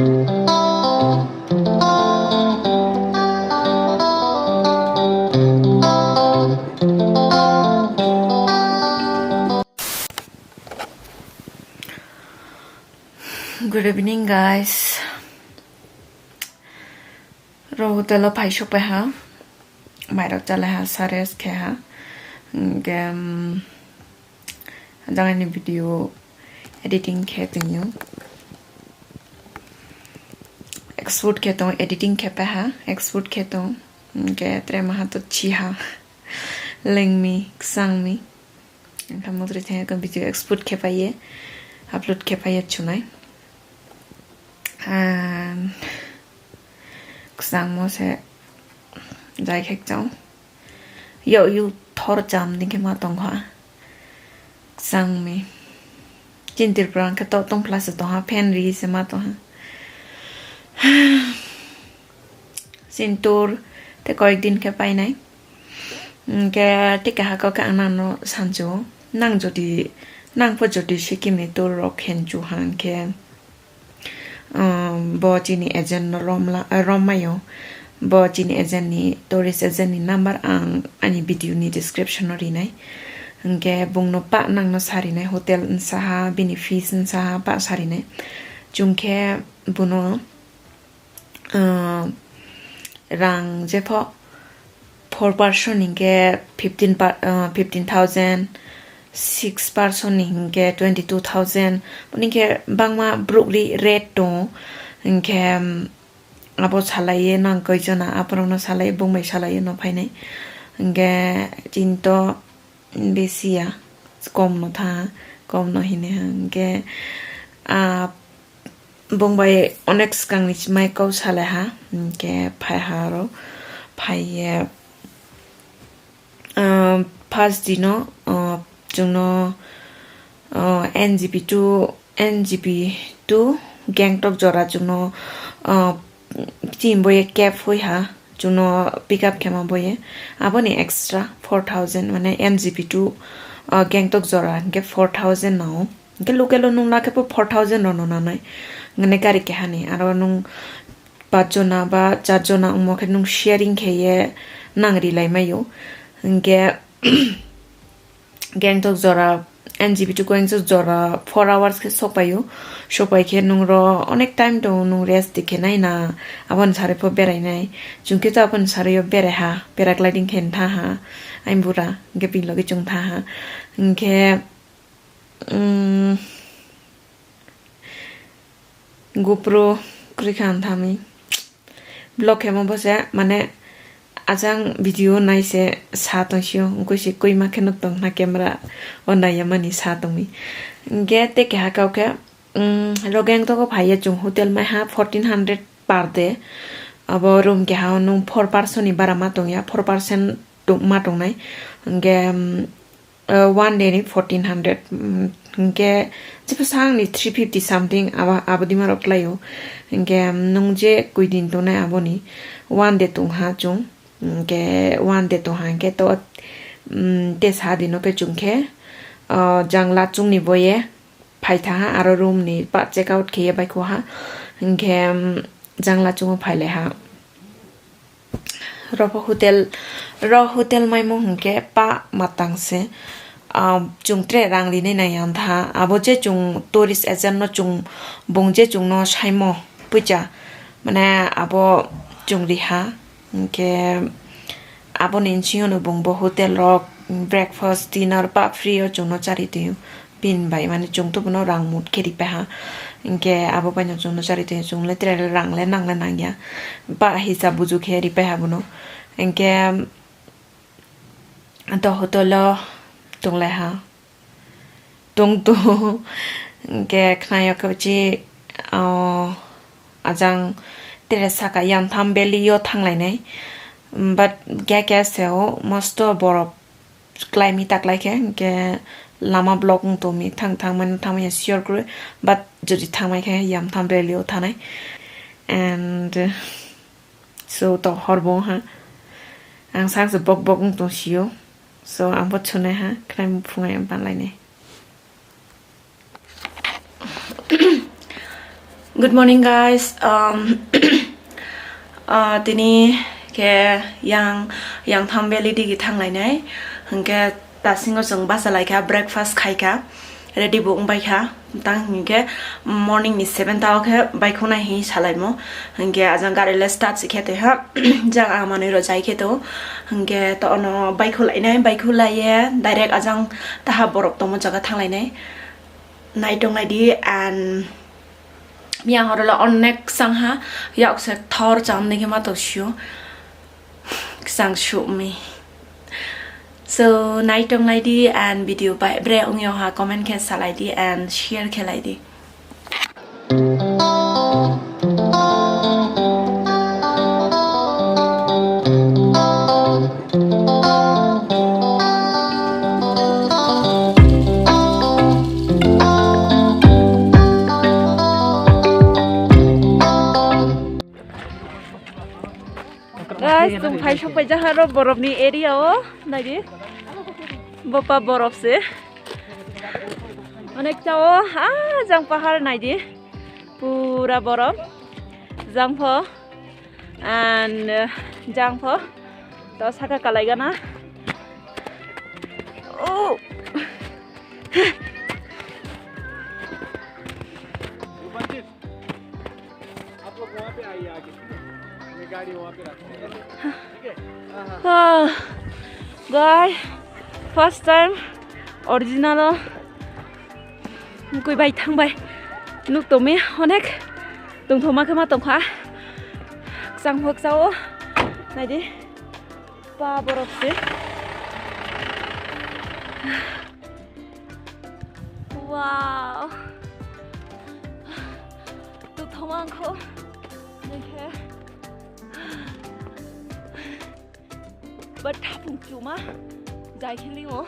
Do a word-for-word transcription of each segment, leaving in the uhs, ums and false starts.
Good evening, guys. Ro hotel o phai sokpai ha. Mairok chalai ha, sa rest khe ha. Hwnkhe, um, jagani video editing khe tongyo. Export khe tong, editing khe pai ha, export khe tong. Hwnkhe tre maha to chi ha. Lengmi, ksangmi. Hwnkhe motri thengya khe video export khe pai ye, upload khe pai ye chunai. And ksangmo se jai khe chao. Yo, yu thor cham ding khe ma tong kha. Ksangmi. Chin Tripura hwnkhe to tong phla se tong ha, fan ri se ma tong ha. Chin tour te koyek din khe painai. Hwnkhe tei kaha kok khe ang nangno sancho. Nang jodi, nang pho jodi Sikkim ni tour rok khenchu hang khe, um, bo chini agent no romla, eh, rommaio. Bo chini agent ni, tourist agent ni number ang ani video ni description o rinai. Hwnkhe bungno pa nangno sarinai, hotel nsa ha, bini fees nsa ha, pa sarinai. Chwng khe bono, ah, rang jepho four person hinkhe fifteen pa-, ah, fifteen thousand, six person ni hinkhe twenty two thousand, boni khe bangma brokri rate tongo. Hinkhe, um, abo salaiye nang koijona, aborokno salaiye, bongbai salaiye no phainai. Hinkhe chinto bisi ya, kom no tha, kom no hine ha. Hinkhe, ah, bung bai onek swkang ni mai kok salai ha, hinkhe phai ha aro, phai ye, ah, first dino, ah, chwngno, ah, N G P to, N G P to Gangtok jora chwngno, ah, chini boye cab hui ha, chwngno pick up khe ma boye. Aboni extra four thousand, mane N G P to, ah, Gangtok jora hinkhe four thousand nao. Hinkhe local o nung lakhe po four thousand rok no nanai. Hinkhe gari keha ni aro nung pach jona ba char jona wngmo khe nung sharing khe ye nang ri lai mai o. Hinkhe Gangtok jora N G P to Gangtok jora four hours khe sok pai o. Sok pai khe nung ro onek time tongo, nung rest di khe nai na, aboni sari pho berai nai. Chwng khe to aboni sari o berai ha, paragliding khe tha ha, ai bura, hinkhe bini logi chwng tha ha. Hinkhe, um, GoPro kwrwi kha ang thami. Vlog khemo bo se, mane, ajang video nai se sa tong sio, wngkui se koi ma kheno tong na camera o nai ya mani sa tong mi. Hinkhe tei keha kau khe, um, ro Gangtok o phai ya chwng hotel mai ha fourteen hundred per day. Abo room keha o nung four person ni bara ma tong ya, four person tong ma tong nai. Hinkhe, um, uh, one day ni fourteen hundred, mm, hinkhe jepho sang ni three fifty something abo, abo dima rok klai o. Hinkhe, mm, nung je koi din tongnai aboni one day tong ha chwng, hinkhe one day tong ha hinkhe to, mm, te sa dino khe chwng khe, uh, jangla chwng ni boye phai tha ha, aro room ni pa check out khe ye bai kho ha, hinkhe, mm, jangla chwng o phai lai ha. Ro pho hotel, ro hotel maimo hinkhe pa matang se, ah, chwng tre rang rinai nai ya wngkha. Abo je chwng tourist agent no chwng, bung je chwngno saimo puisa, mane abo chwng riha. Hinkhe aboni bisingo no bung bo hotel rok breakfast, dinner pa free o chwngno charwi twi o. Pin bai, mane, chwng to bono rang mut khe ripai ha. Hinkhe abo bai no chwngno charwi twi, chwng le tere rang le nang le nang ya. Ba hisab buju khe ripai ha bono. Hinkhe to hotel o tong lai ha. Tong to. Hinkhe khna yok khe chi, o, ajang tere saka Yamtham Valley o thang lai nai. But kya kya se o, mosto borok klai mi ta klai khe, hinkhe lama block wng tong mi, thang thang mani thang mani sure kwrwi, but jodi thang mai khe Yamtham Valley o thanai. And, uh, so to hor bo wng ha, ang sak se bok bok wng tong sio, so ang bo chunai ha, khwnai muphungai ang ban lai nai. Good morning, guys. Um, uh, tini khe yang, yang Thambeli digi thanglainai. Hingke tasingo chwng basa laikha, breakfast khaikha, ready bo wngbaikha. Tang hingke morning ni seven ta o khe baikhonai hinwi salaimo. Hingke ajang gari le start se khe twi ha, jang a manwi rw jai khe to. Hingke to ono baikho lainai, baikho laiye direct ajang taha borok tongmo jaga thanglainai. Naitok naidi and Mia horo lo onek kwchang ha, yak se thor cham ni khe ma to sio. Kwchang suk mi. So, naitok naidi and video bai bre wngyo ha, comment khe salai di and share khe lai di. Guys, chwng phai sok paijak aro borok ni area o, naidi. Bopa borok se. Onek chao, ah, jang pahar naidi. Pura borok. Jang pho. And, uh, jang pho. To saka kalai gana. Oh. आप लोग वहाँ पे आइए आगे, ठीक है? ये गाड़ी वहाँ पे रखते हैं, ठीक है? हाँ, हाँ। Ah, guys, first time original o mukui bai thang bai nuk tongmi onek tongthoma khe ma tongkha. Kwchang pho kwchao naidi pa borok se. Wow. Tongthoma wngkho. Nokhe. Ba thapung chuma jai khe lingo.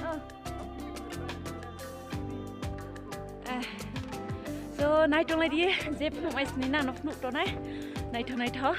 Ah. Eh. So, naitok lai di, je phunuk mai sini na, no phunuk tonai. Naitho, naitho.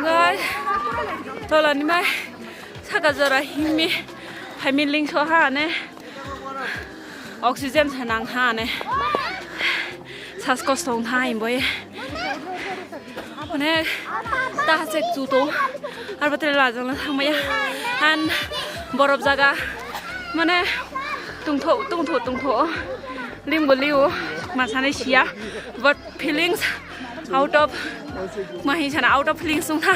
Guys, tola ni mai saka jora himmi phaimilling so ha ne. Oxygen se nang tha ne. Sas kosto wng tha himbo ye. Mane ta se chu to. Ar batre la jang la thang maya. And borop jaga. Mane tungtho, tungtho, tungtho. Limbo liu. Masane siya. But feelings out of, mahi sana out of feelings wng tha.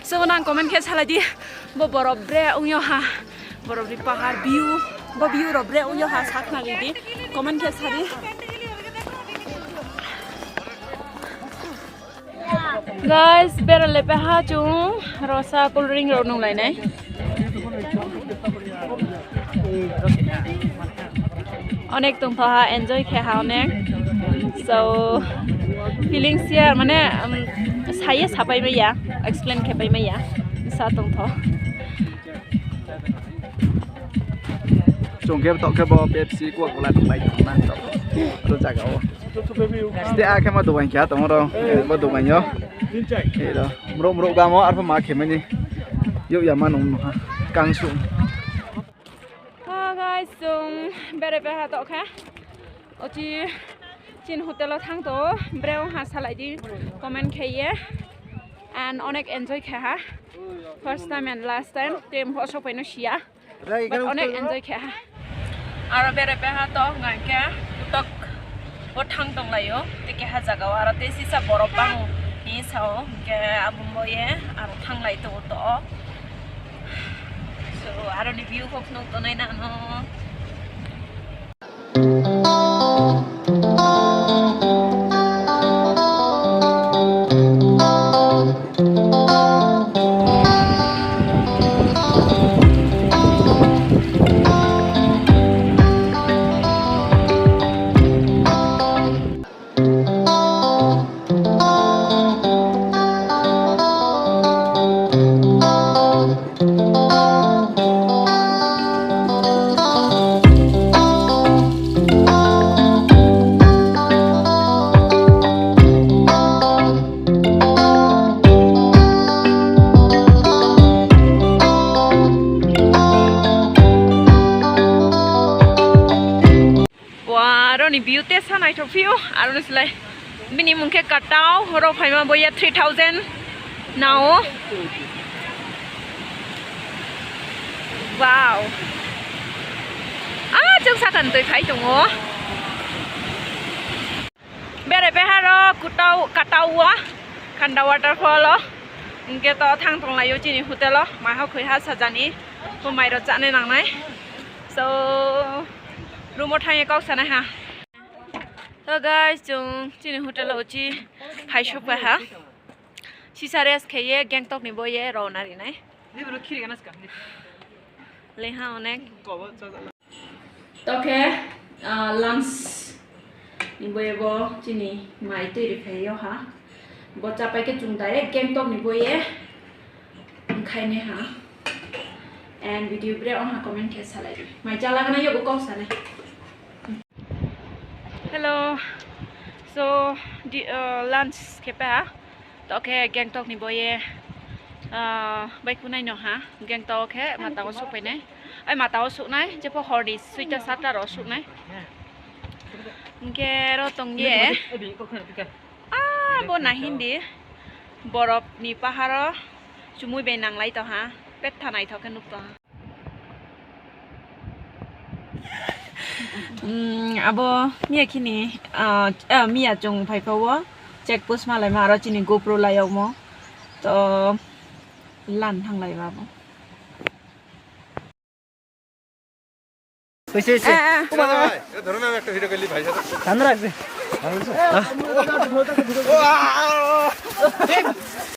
So nang comment khe salai di. Bo borok bre wngyo ha. Borok ni pahar view. Bo view rok bre wngyo ha, sakna di. Comment khe sadi. Guys, bera lepe ha chung rosa cool drink rok nung lai nai. Onek tongthoha, enjoy khe ha onek. So, feelings ya, mane, um, saya sapai maya, explain khe pai maya, sa tongtho. Chwng khe tok khe bo Pepsi, Coca Cola tong lai tong na tok. Ro jaga o. Ste a khe ma dogan kya tong ro, bo dogan yo. Ero, mro mro gamo arpho ma khe mani. Yo ya ma nong no ha. Kang su. Ha guys, chwng bere beha tokha. Ochi chin hotel o thang to, breo ha salai di comment khe ye. And onek enjoy khe ha. First time and last time, tem ho sok paino siya. But onek enjoy khe ha. Aro bere beha to ngai khe utok o thang tong laio. Te keha jaga o aro te sisa borok bang ni sao ke abumbo ye aro thang lai to to. So, aroni view kok nuk tonai na no. Ni view te sa naithok phio, aro ni slai bini mung khe Katao, horo phaima boya three thousand nao. Wow. Ah, chwng sakhan twi phai tongo. Bere beharo Kutao, Katao o, Khanda waterfall o. Hwnkhe to thang tong laio chini hotel o, mai hok khoi ha sajani, bo mai ro chane nangnai. So, room o thangwi kok sanai ha. To guys, chwng chini hotel o chi phai sok pai ha. Sisa rest khaiye Gangtok ni boye rona rinai. Leha onek. To khe, ah, lunch ni boye bo chini mai twi ri phai yo ha. Bo chapai khe chwng direct Gangtok ni boye. Wngkhaine ha. And video bre ong ha comment khe salai di. Mai chala gana yogo kok sane. Hello. So, di, uh, lunch khe pa ha. To khe Gangtok ni boye, uh, bai kunai no ha. Gangtok khe mata o sukpai nai. Ai mata o suknai, jepho hor ni suita sata ro suknai. Hwnkhe ro tong ye. Ah, bo na hindi. Borok ni paharo chumui bai nanglai tongha. Petha naithok khe nuk tongha. Mm, abo miya khini, ah, ah, miya chwng phai pha o check post malai ma aro chini GoPro layok mo. To lan thang lai ma bo. Hoise, hoise. Eh, eh. এ, ধরো না, একটা ভিডিও করলি ভাই সাথে। ঠান্ডা রাখবে।